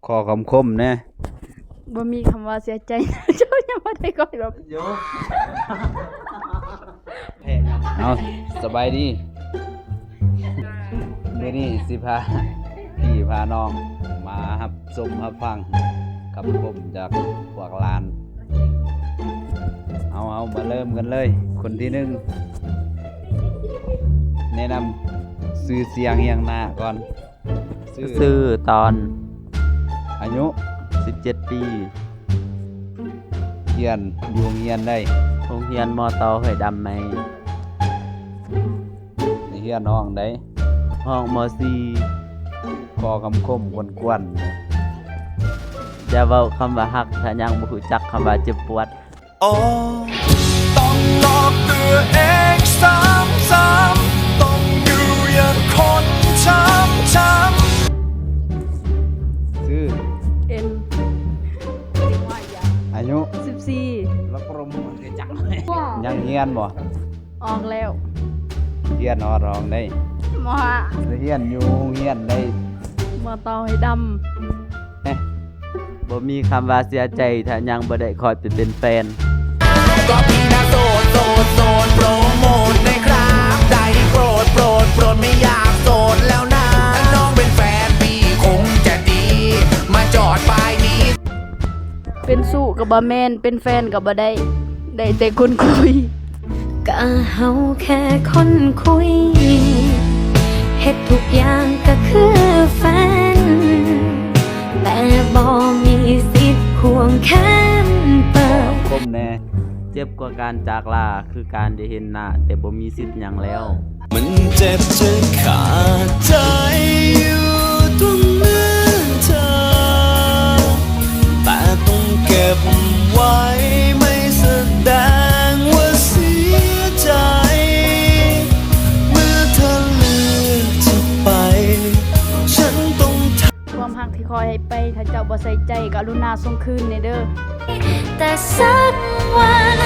ຂໍຄຳຄົມແດ່. ບໍ່ມີຄຳວ່າເສຍໃຈ. ເຈົ້າຍັງບໍ່ໄດ້ຂ້ອຍແບບ ເອົາ ສະບາຍດີ. ມື້ນີ້ຊິພາພີ່ພານ້ອງມາຮັບຊົມຮັບຟັງຄຳຄົມຈາກພວກຫຼານ. ເອົາ ເອົາ ມາເລີ່ມກັນເລີຍ. ຄົນທີໜຶ່ງ ແນະນຳຊື່ສຽງຮຽງໜ້າກ່ອນ. ຊື່ ຊື່ຕອນ. ອາຍຸ ສິບເຈັດປີ. ຮຽນຢູ່ໂຮງຮຽນໃດ? ໂຮງຮຽນ ມ.ຕ ຫ້ວຍດຳໃໝ່. ຮຽນຫ້ອງໃດ? ຫ້ອງ ມ.ສີ່. ຂໍຄຳຄົມກວນໆ. ຢ່າເວົ້າຄຳວ່າຮັກ ຖ້າຍັງບໍ່ຮູ້ຈັກຄຳວ່າເຈັບປວດ. ອໍ ຕ້ອງບອກຕົວເອງຊ້ຳໆ ຕ້ອງຢູ່ຢ່າງຄົນຊ້ຳໆ. ຊື່ ເອັມ. ອາຍຸ ສິບສີ່. ລະໂປຣໂມດຄືຈັກ ຍັງຮຽນບໍ່? ອອກແລ້ວ. ຮຽນຮອດຫ້ອງໃດ? ມໍຫ້າ. ໄປຮຽນຢູ່ໂຮງຮຽນໃດ? ມ.ຕ ຫ້ວຍດຳ. ເອີ ບໍ່ມີຄຳວ່າເສຍໃຈ ຖ້າຍັງບໍ່ໄດ້ຂ້ອຍໄປເປັນແຟນ. ກໍพี่นะโสด โสด โสด โปรโมทหน่อยครับ ได้โปรด โปรด โปรด ไม่อยากโสดแล้วนะ ถ้าน้องเป็นแฟนพี่คงจะดี มาจอดป้ายนี้. ເປັນຊູ້ກໍບໍ່ແມ່ນ ເປັນແຟນກໍບໍ່ໄດ້ ໄດ້ແຕ່ຄົນຄຸຍ. ກະເຮົາແຄ່ຄົນຄຸຍ ເຮັດທຸກຢ່າງກະຄືແຟນ ແຕ່ບໍ່ມີສິດຄວງແຂນເປີດ. ຄວາມຄົມແດ່ ເຈັບກວ່າການຈາກລາ ຄືການໄດ້ເຫັນໜ້າ ແຕ່ບໍ່ມີສິດຫຍັງແລ້ວ. มันเจ็บจนขาดใจอยู่ตรงหน้าเธอ แต่ต้องเก็บไว้ไม่แสดงว่าเสียใจ เมื่อเธอเลือกจะไป ฉันต้อง ຄວາມຮັກທີ່ຂ້ອຍໃຫ້ໄປ ຖ້າເຈົ້າບໍ່ໃສ່ໃຈ ກະລຸນາສົ່ງຄືນແດ່ເດີ. แต่สักวัน